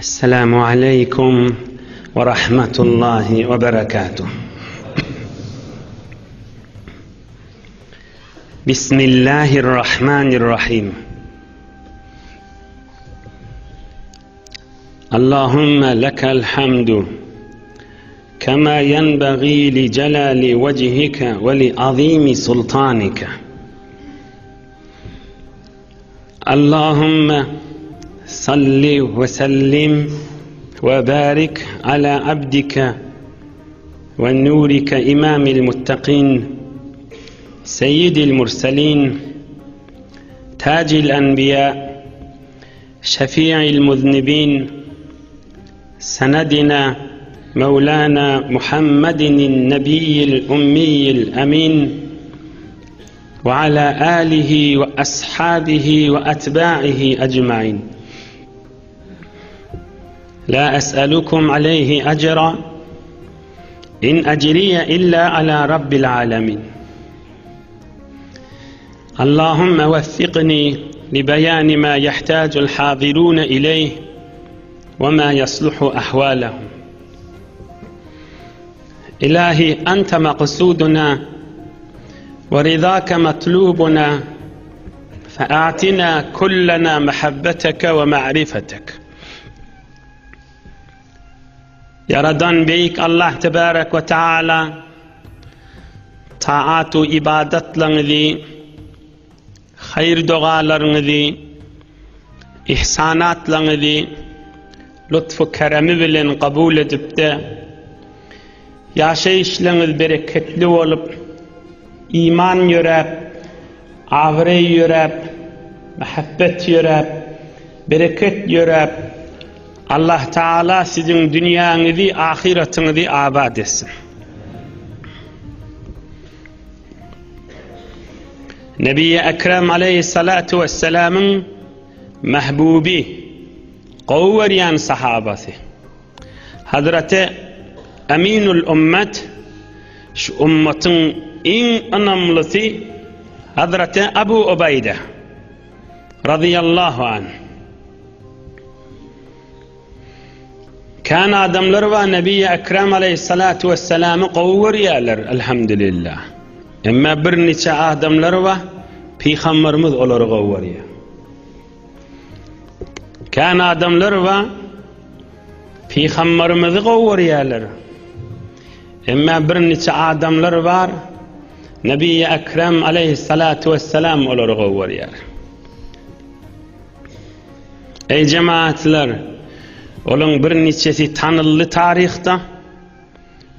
Esselamu aleýkum we rahmetullahi we berekatuh. Bismillahirrahmanirrahim. Allahümme lekel hamdu kema yenbagî li celali vecihike ve li azimi sultanike. Allahümme salli ve sellim ve barik ala abdike ve nurike imamil muttakin seyyidil murselin tacil enbiya şefi'il muznibin senedina Mevlana Muhammedin nebiyyil ummiyil emin ve ala alihi ve ashabihi ve etba'ihi ecmain. La es'elukum aleyhi ecra in ecriye illa ala rabbil alemin. Allahümme veffikni li beyani ma yehtacul hazirune ileyh ve ma yasluhu ahvalehum. İlahi ente maksuduna ve rizake matlubuna fe'atina kullena mehabbeteke ve ma'rifetek. Yaradan Beýik Allah Tebarek we Taala taat we ibadatlaryňyzy, haýyr dogalaryňyzy, ihsanatlaryňyzy lutfu keremi bilen kabul edipde, ýaşaýyşlaryňyz bereketli bolup, iman ýöräp, abraý ýöräp, mähebbet ýöräp, bereket ýöräp, Allah Taala siziň dünýäňizi, ahyratyňyzy abat etsin. Nebi Ekrem aleyhissalatu vesselamyň mahbubi, gowy görýän sahabasy. Hazreti Aminul Ummet şu ummatyň iň ynamlysy Hazreti Abu Ubaýda radiyallahu anh. Kän adamlar bar Nebi Ekrem aleyhissalatu vesselamy gowy görýärler, elhamdülillah. Emma bir niçe adamlar bar, Pygamberimiz olary gowy görýär. Kän adamlar bar, Pygamberimizi gowy görýärler. Emma bir niçe adamlar bar, Nebi Ekrem aleyhissalatu vesselam olary gowy görýär. Eý jemaatlar, olaň bir niçesi tanyldy taryhda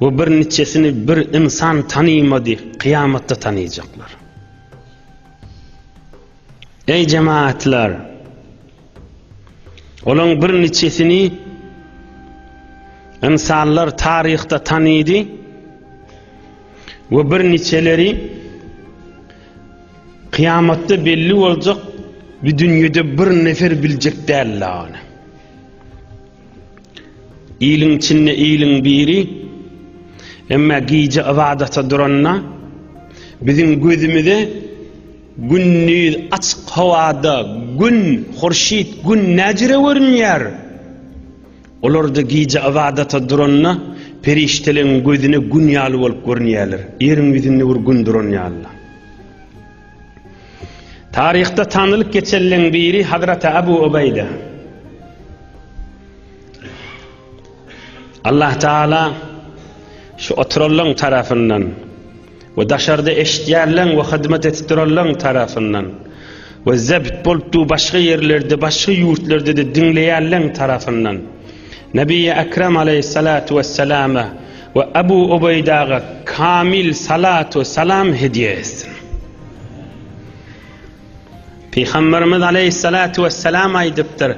we bir niçesini bir ynsan tanymady, kyýamatda tanyjaklar. Eý jemaatlar, olaň bir niçesini ynsanlar taryhda tanydy we bir niçeleri Kyýamatda belli boljak bu dünýede bir nefer biljek däldi ony. Iliň içinde iliň biri, emma gije ybadata duranda biziň gözümize gündiz açyk howada gün, hurşit gün näjire görünýär. Olar-da gije ybadata duranda perişdeleriň gözüne gün ýaly bolup görünýärler. Ýeriň ýüzünde bir gün duran ýaly. Taryhda tanylyp geçenleň biri Hazreti Abu Ubeýde. Allah Taala şu oturanlaň tarapyndan we daşarda eşitýänleň we hyzmat edip duranlaň tarapyndan we zebt bolup du başga ýerlerde, başga ýurtlarda-da diňleýänleň tarapyndan Nebi Ekrem aleyhissalatu vesselama we Abu Ubeýdaga kamil salat we salam hediýe etsin. Pygamberimiz aleyhissalatu vesselam aýdypdyr,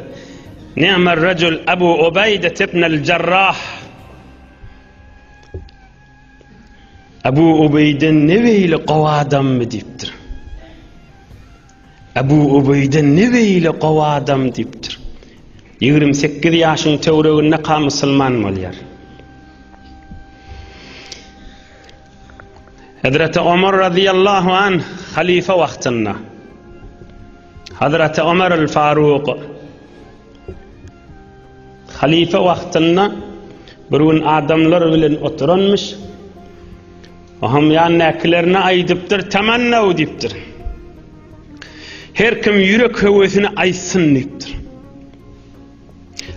Ni'mer rejul Abu Ubeýde ibn al-Jarrah. Abu Ubeýde ne beýle gowy adammy diýipdir. Abu Ubeýde ne beýle gowy adam diýipdir. 28 ýaşyň töwereginde ka musulman bolýar. Hazreti Omar radıyallahu anh halife wagtynda Hazreti Omar el-Faruk. Halyfa wagtynda bir gün adamlar bilen oturanmyş. Oňam ýanyndakylerine aýdypdyr, Tamannaw diýipdir. Her kim ýürek höwesini aýtsyn diýipdir.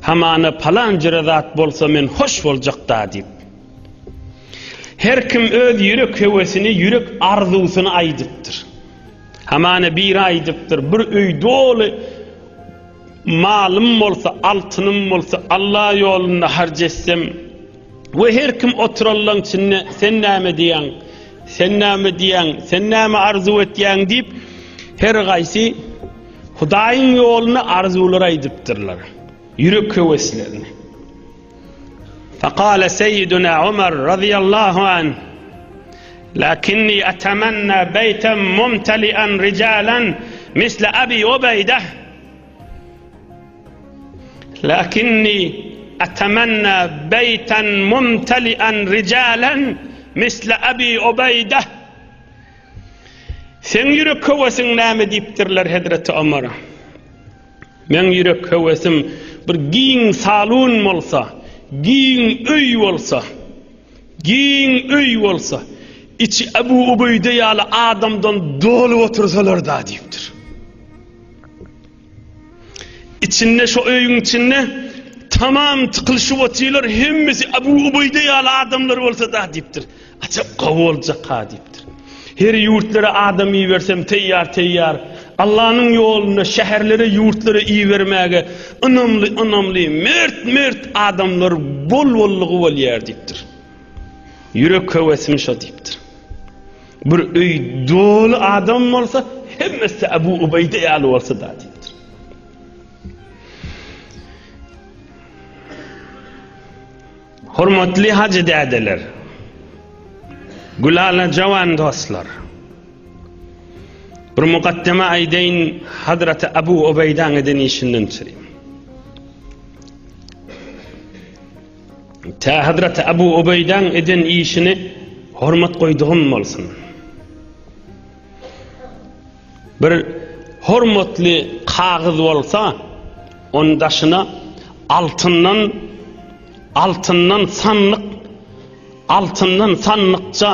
Hamana palan jüre zat bolsa men hoş boljak-da diýip. Her kim öz ýürek höwesini, ýürek arzuwsyny aýdypdyr. Hamana biri aýdypdyr, bir öý doly malym bolsa, altynym bolsa, Allah ýolunda harç etsem we her kim oturanlaryň içinde sen näme diýýäň, sen näme diýýäň, sen näme arzuw etýäň diýip, her gaýsy Hudaýyň ýolunda arzuwlar aýdypdyrlar, ýürek höweslerini. Fekale Seýiduna Omar razyýallahu anh, Lakinni atemenna beýten mumteli'en rijalan misle Abi Ubeýdeh. Lakinni atemenna beýten mumteli'en rijalan misle Abi Ubeýdeh. Seň ýürek höwesiň näme diýipdirler Hezreti Omara. Meň ýürek höwesim bir giň salon bolsa, giň öý bolsa, giň öý bolsa, içi Abu Ubeýde ýaly adamdan doly otursalar-da diýipdir. Içinde şo öýüň içinde tamam tykylyşyp otyrlar, hemmesi Abu Ubeýde ýaly adamlar bolsa-da diýipdir. Ajap gowy boljak-ha diýipdir. Her ýurtlara adam ibersem teýýar-teýýar, Allanyň ýolunda şäherlere, ýurtlara ibermäge ynamly-ynamly, mert-mert adamlar bol-bollugy bolýar diýipdir. Ýürek höwesim şo diýipdir. Bir öý doly adam bolsa, hemmesi Abu Ubeýde ýaly bolsa-da diýipdir. Hormatly hajy dädeler, gülala jawan dostlar! Bir mukaddeme aýdaýyn Hazraty Abu Ubeýdaň eden işinden çyry. Tä Hazraty Abu Ubeýdaň eden işini hormat goýdugym bolsun. Bir hormatly kagyz bolsa, onuň daşyna altyndan altyndan sandyk altyndan sandykça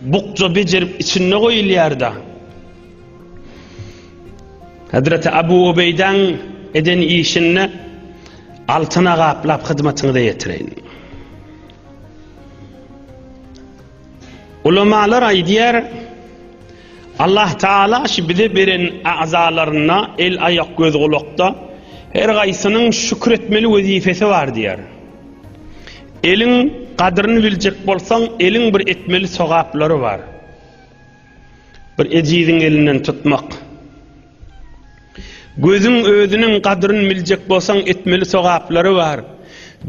bukja bejerip içinde goýulýar-da. Hazreti Abu Ubeýdaň eden işinde altyna gaplap hyzmatyňyza ýetireýin. Ulamalar aýdýar, Allah Taala şu bize beren agzalarynda, el, aýak, göz, gulakda her gaýsynyň şükür etmeli wezipesi bar diýýär. Eliň gadyryny biljek bolsaň, eliň bir etmeli sogaplary bar. Bir ejiziň elinden tutmak. Gözüň özüniň gadryny biljek bolsaň etmeli sogaplary bar.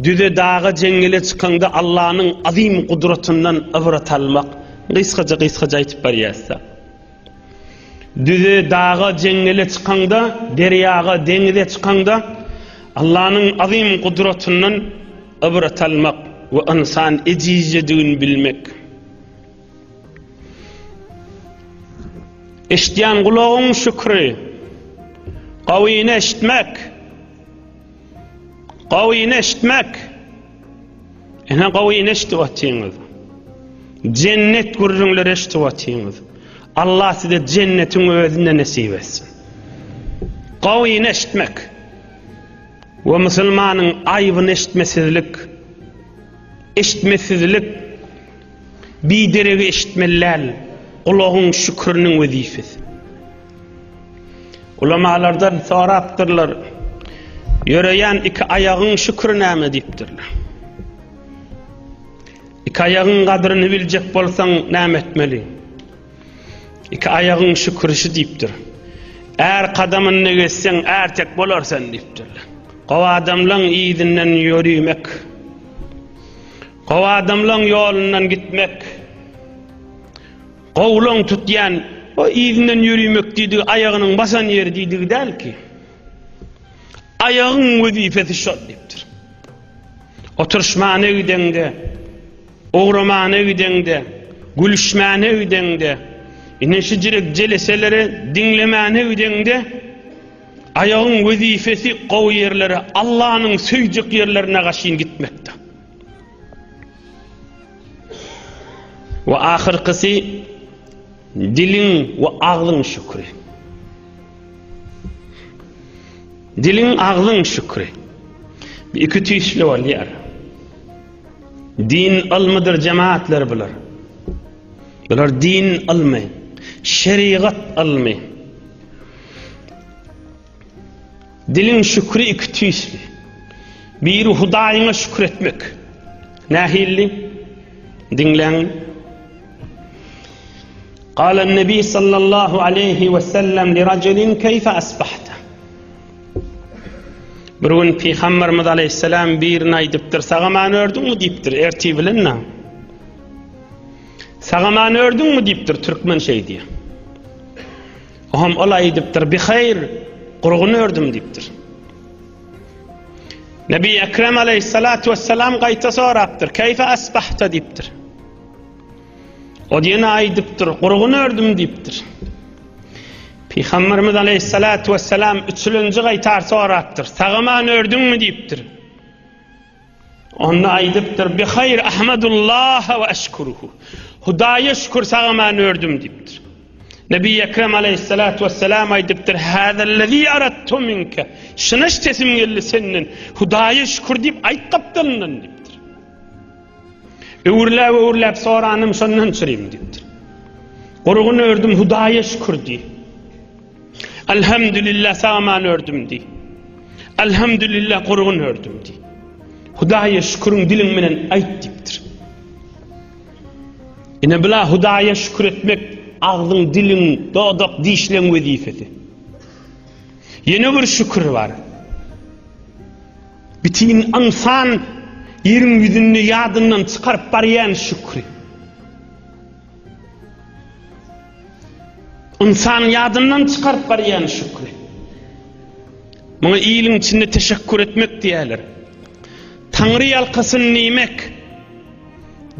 Düze daga jeňňele çykaňda Allanyň azym gudratyndan ybrat almak. Gysgaça gysgaça aýtyp barýasda. Düze daga jeňňele çykaňda, derýaga deňize çykaňda Allanyň azym gudratyndan ybrat almak we ynsan ejizjedigini bilmek. Eşidýän gulagyň şükri. Gawyny eşitmek. Gawyny eşitmek. Ene gawyny eşidip otyňyz. Cennet gürrüňleri eşidip otyňyz. Allah size cennetiň özünde nesip etsin. Gawyny eşitmek. We musulmanyň aýbyny eşitmesizlik. Eşitmesizlik. Bideregi eşitmeli däl, gulagyň şükrüniň wezipesi. Ulamalardan sorapdyrlar, ýöreýän iki aýagyň şükri näme diýipdirler. Iki aýagyň gadryny biljek bolsaň näme etmeli? Iki aýagyň şükürişi diýipdir. Är kadamynda gezseň ärtek bolar sen diýipdirler. Gowy adamlaň yzyndan ýörimek. Gowy adamlaň ýolundan gitmek, gowulaň tutýan o yzyndan ýörimek diýdigi aýagynyň basan ýeri diýdigi däl ki. Aýagyň wezipesi şol diýipdir. Oturyşmana gideňde, ugramana gideňde, gülüşmäne gideňde, ine şu jirek jeleseleri diňlemäne gideňde. Aýagyň wezipesi gowy ýerlere, Allanyň söýjek ýerlerine gaşyn gitmekdir. We ahyrkysy diliň we agzyň şükri. Diliň agzyň şükri. Bir iki tüýsli bolýar. Din ylmydyr jemaatlar bular. Bular din ylmy, şerigat ylmy. Diliň şükri iki tüýsli. Biri Hudaýyňa şükür etmek. Nähilli? Diňläň. Qala Nebi sallallahu aleyhi ve sellem li raculin keyfe asbahta. Bir gün Peygamberimiz aleyhisselam birine aýdypdyr, sagaman ördüňmi diýipdir, ertir bilen na. Sagaman ördüňmi diýipdir, türkmen şeý diýýär. Oňam ol aýdypdyr, Bihaýr, gurgun ördüm diýipdir. Nebi Ekrem aleyhissalatu vesselam gaýta sorapdyr, Keýfe asbahta diýipdir. O ýene aýdypdyr, gurgun ördüm diýipdir. Pygamberimiz aleyhissalatu vesselam üçülenji gaýtar sorapdyr, Sagaman ördüňmi diýipdir. Onda aýdypdyr, Bihaýr ahmadullaha we eşkuruhu. Hudaýa şükür sag-aman ördüm diýipdir. Nebi Ekrem aleyhissalatu vesselam aýdypdyr, Hazellezi aradtu minke. Şuna sesim geldi senden. Hudaýa şükür diýip aýt gapdalyndan diýipdir. Öwürläp öwürläp soranym şondan çyryň diýipdir. Gurgun ördüm Hudaýa şükür diý. Elhamdülillah sag-aman ördüm diý. Elhamdülillah gurgun ördüm diý. Hudaýa şükürüň diliň bilen aýt diýipdir. Ine bula Hudaýa şükür etmek agzyň, diliň, dodak, dişleň wezipesi. Ýene bir şükür bar. Bitin ynsan ýeriň ýüzünde ýadyndan çykaryp barýan şükri. Ynsan ýadyndan çykaryp barýan şükri. Muňa iliň içinde teşekkür etmek diýerler. Taňry ýalkasyn diýmek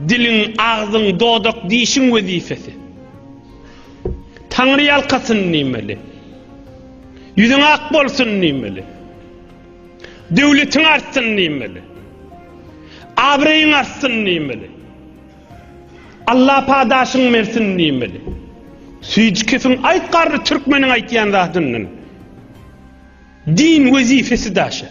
diliň, agzyň, dodak, dişiň wezipesi. Taňry ýalkasyn diýmeli. Ýüzüň ak bolsun diýmeli. Döwletiň artsyn diýmeli. Abraýyň artsyn diýmeli. Allah padaşyň bersin diýmeli. Süýji kesiň aýt garry türkmeniň aýtýan zadyndan. Din wezipesi daşy.